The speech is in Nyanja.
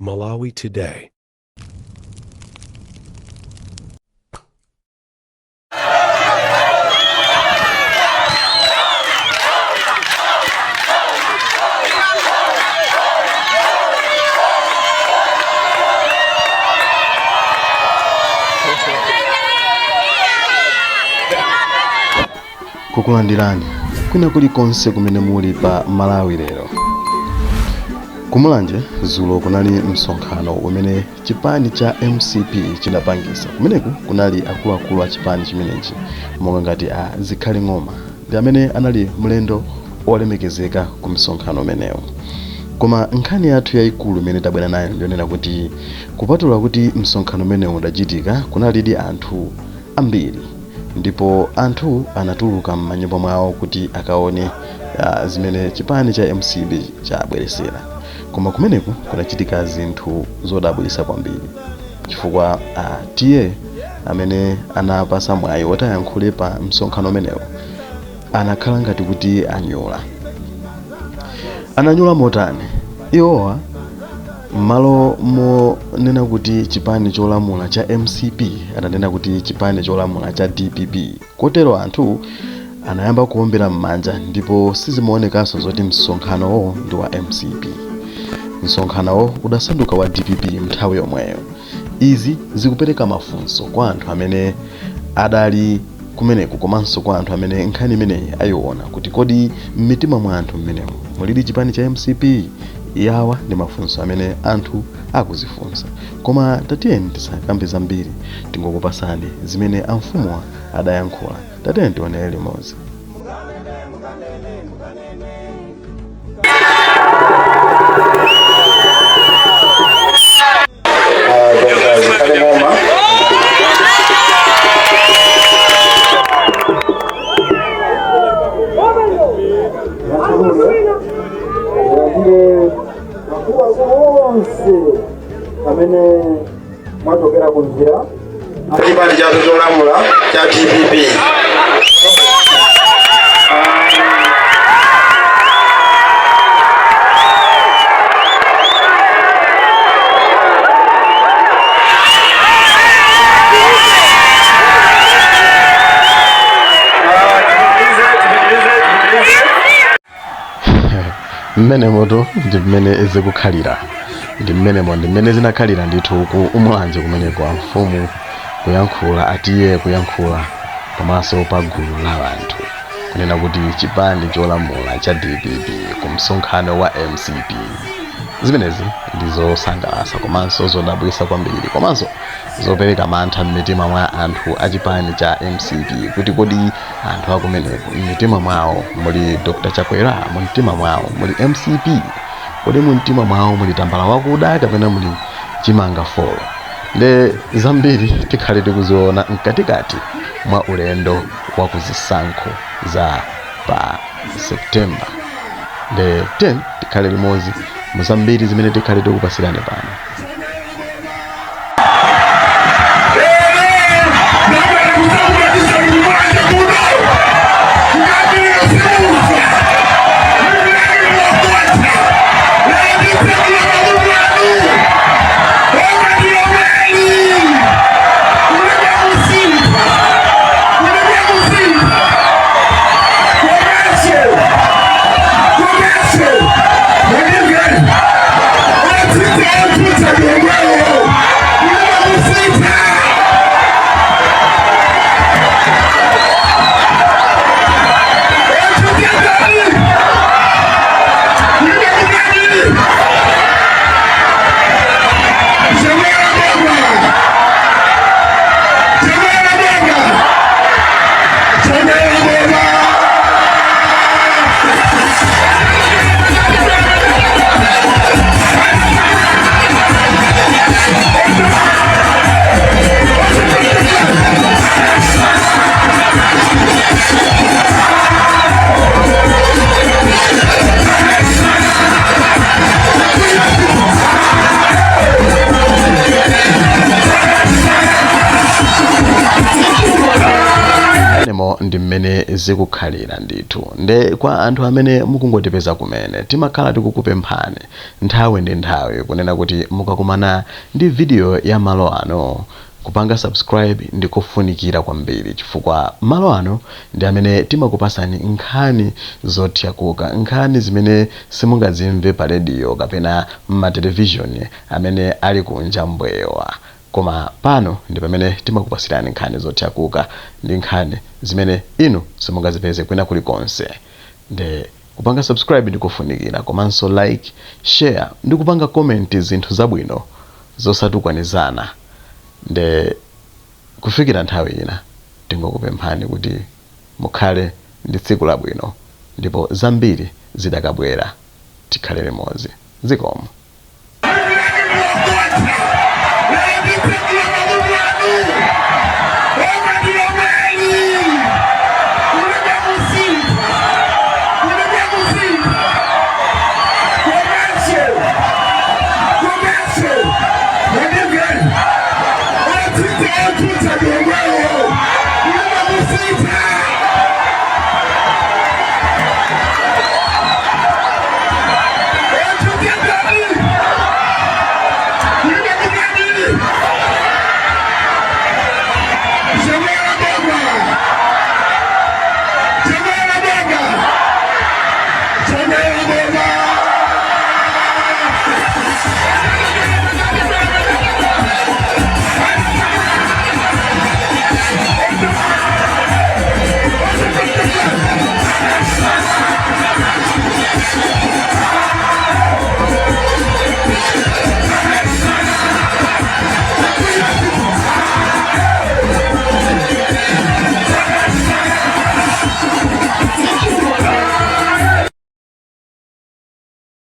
Malawi Today. Kukulandirani kwina kulikonse kumene muli pa Malawi Lero. Kumulanje zulo kunali msonkhano umene chipani cha MCP chinapangisa. Kumeneku kunali akuluakulu a chipani chimenechi monga ngati a Zikhale Ng'oma ndi amene anali mlendo olemekezeka ku msonkhano umenewu. Koma nkhani yathu yayikulu imene tabwera nayo ndiyonena kuti kupatula kuti msonkhano umenewu udachitika, kunalidi anthu ambiri ndipo anthu anatuluka m'manyumba mwawo kuti akaone zimene chipani cha MCP chabweresera. Koma kumeneku kunachitika zinthu zodabwisa kwambiri chifukwa T/A amene anapasa mwayi woti ayankhule pa msonkhano umenewu anakhala ngati kuti anyula. Ananyula motani? Iwowa m'malo monena kuti chipani cholamula cha MCP ananena kuti chipani cholamula cha DPP. Kotero anthu anayamba kuombera m'manja ndipo sizimaonekanso zoti msonkhanowo ndi wa MCP. Msonkhanowo udasanduka wa DPP nthawi yomweyo. Izi zikupereka mafunso kwa anthu amene adali kumeneku komanso kwa anthu amene nkhani imeneyi ayiona kuti kodi m'mitima mwa anthu mmenemo mulidi chipani cha MCP? Yawa ndi mafunso amene anthu akuzifunsa. Koma tatiyeni tisakambe zambiri, tingokupasani zimene amfumuwa adayankhula. Tatiyeni tionere limodzi. Dr. Zikhale Ng'oma. Ndilandire akuluakulu onse amene mwachokera ku njira. Chipani chathu cholamula cha DPP. Mmenemoto ndi mmene zikukhalira, ndi mmenemo ndi mmene zinakhalira ndithu ku Umulanje kumeneko, amfumu kuyankhula, atiye kuyankhula pamaso pa gulu la anthu kunena kuti chipani cholamula cha DPP ku msonkhano wa MCP. Zimenezi ndi zosangalatsa komanso zodabwitsa kwambiri komanso zopereka mantha m'mitima mwa anthu a chipani cha MCP kuti kodi anthu akumeneko m'mitima mwawo muli Dr Chakwera, mumtima mwawo muli MCP, kodi mumtima mwawo muli tambala wakuda kapena muli chimanga folo? Nde zambiri tikhale tikuziona mkatikati mwa ulendo wa kuzisankho za pa September. Nde 10 tikhale limodzi muzambiri zimene tikhale tikupasirani pano. Mmenemo ndi mmene zikukhalira ndithu. Nde kwa anthu amene mukungotipeza kumene, timakhala tikukupemphani nthawi ndi nthawi kunena kuti mukakumana ndi video ya Malo Ano, kupanga subscribe ndikofunikira kwambiri, chifukwa Malo Ano ndi amene timakupasani nkhani zothyakuka, nkhani zimene simungazimve pa rediyo kapena m'matelevishoni amene ali kunja mbwewa. Koma pano ndi pamene timakupasirani nkhani zothyakuka ndi nkhani zimene inu simungazipeze kwina kulikonse. Nde kupanga subscribe ndikofunikira, komanso like, share ndi kupanga comment zinthu zabwino zosatukwanizana. Nde kufikira nthawi ina, tingokupemphani kuti mukhale ndi tsiku labwino, ndipo zambiri zidakabwera. Tikhale limodzi. Zikomo.